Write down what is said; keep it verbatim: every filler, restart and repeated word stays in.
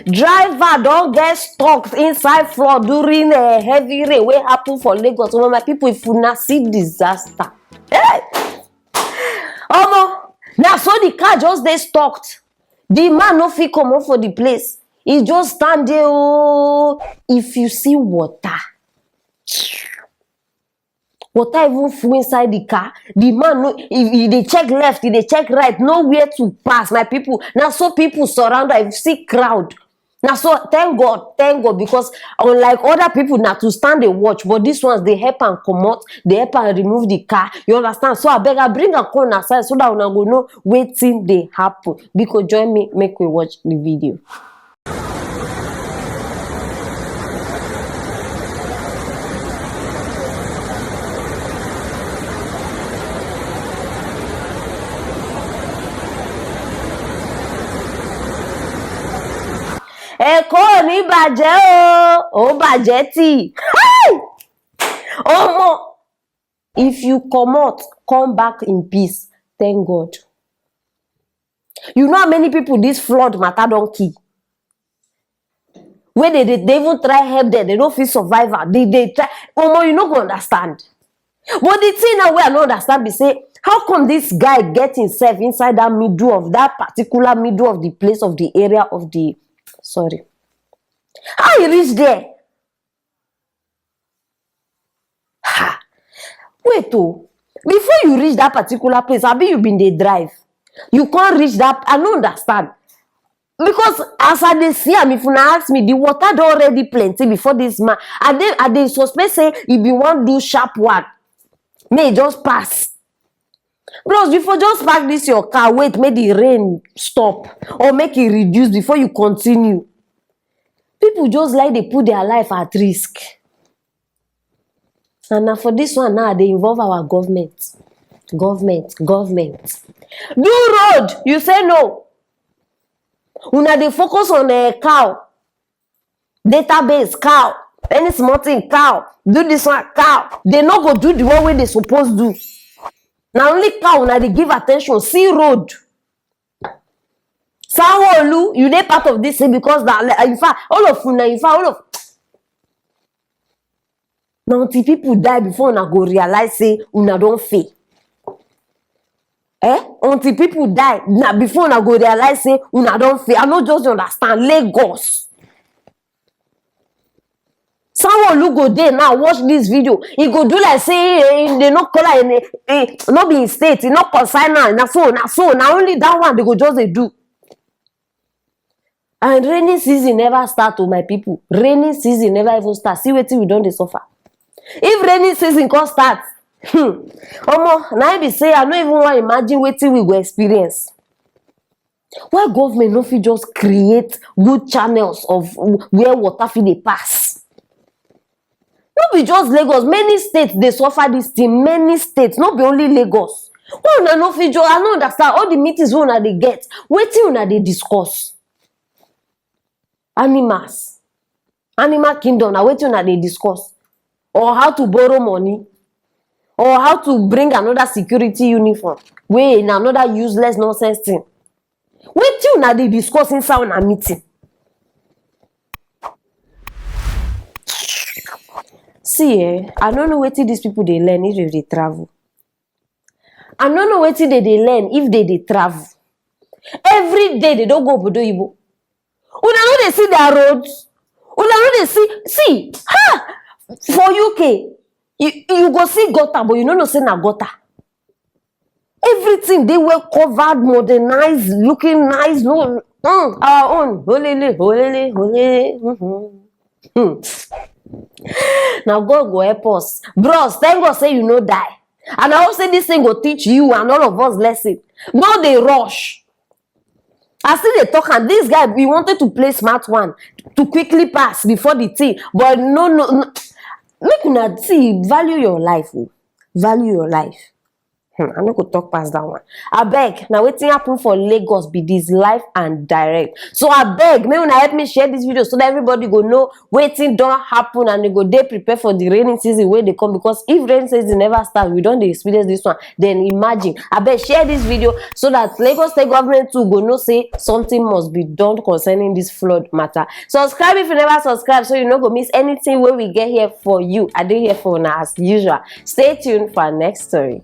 Driver don get stuck inside flood during a heavy rain wey happen for Lagos. Omo, my people, if una see disaster. Hey! Omo, na so the car just dey stuck. The man no fit comot for the place. E just stand there. Oh, if you see water, water even full inside the car. The man no, e dey check left, e dey check right, nowhere to pass. My people, na so people surround am. If you see crowd, na so, thank God, thank God, because unlike other people, na to stand dey watch, but these ones dey help am comot, dey help am remove the car. You understand? So abeg, I bring am come una side so that una go know wetin dey happen. Biko, join me, make we watch the video. Èkó ò ní bàjẹ́ o, ó bàjẹ́ tì. Hey! Omo, if you comot, come back in peace. Thank God. You know how many people this flood matter don kill? Wey dey dey dey even try help them, they no fit survive am. They dey try. Omo, you no go understand. But the thing now wey I no understand be say, how come this guy get himself inside that middle of that particular middle of the place of the area of the, sorry, how he reach there? Ha! Wait, oh, before you reach that particular place, abi you been dey drive? You can't reach that. I no understand. Because as I dey see am, if una ask me, the water don already plenty before this man. I dey, I dey suspect say e bin wan do sharp one. May e just pass. Bros, before, just park this your car, wait make the rain stop or make e reduce before you continue. People just like dey put their life at risk. And na for this one now, I dey involve our government. Government, government. Do road, you say no. Una dey focus on, eh, cow. Database, cow. Any small thing, cow. Do this one, cow. They no go do the one wey they suppose do. Na only cow una dey give attention. See road. Sanwo-Olu, you dey part of this thing because na, in fact, all of una, in fact, all of, na until people die before una go realize say una don fail. Eh? Until people die, na before una go realize say una don fail. I no just dey understand. Lagos. Sanwo-Olu go dey now watch this video. He go do like say, eh, they no call am, eh, eh, no be in state. E no concern am. Na so, na so. Na only that one they go just dey do. And rainy season never start, oh, my people. Rainy season never even start. See wetin we don dey suffer. If rainy season come start, hmm, omo, na im be say I no even wan imagine wetin we go experience. Why government no fit just create good channels of where water fit dey pass? No be just Lagos, many states dey suffer this thing, many states, no be only Lagos. Why una no fit just, I no understand, all the meetings wey una dey get, wetin una dey discuss? Animals, animal kingdom, na wetin una dey discuss? Or how to borrow money? Or how to bring another security uniform? Wey na another useless nonsense thing. Wetin una dey discuss inside una meeting? See, eh, I no know wetin these people dey learn if they dey travel. I no know wetin they dey learn if they dey travel. Every day they don go obodo oyibo. Una no dey see their roads. Una no dey see, see, ha! For U K, you, you go see gutter, but you no know say na gutter. Everything dey well covered, modernized, looking nice. No, mm, our own. Olele, olele, olele. Mm-hmm. Hmm. Now God go help us. Bros, thank God say you no die. And I hope say this thing go teach you and all of us lesson. No dey rush. I still dey talk am, this guy, he wanted to play smart one to quickly pass before the thing. But no, no, no. Make una see, value your life, oh. Value your life. Hmm, I no go talk past that one. Abeg, na wetin happen for Lagos be this, live and direct. So abeg, make una help me share this video so that everybody go know wetin don happen and e go dey prepare for the rainy season wey dey come, because if rainy season never start, we don dey experience this one. Then imagine. Abeg, share this video so that Lagos State government too go know say something must be done concerning this flood matter. Subscribe if you never subscribe so you no go miss anything wey we get here for you. I dey here for una as usual. Stay tuned for our next story.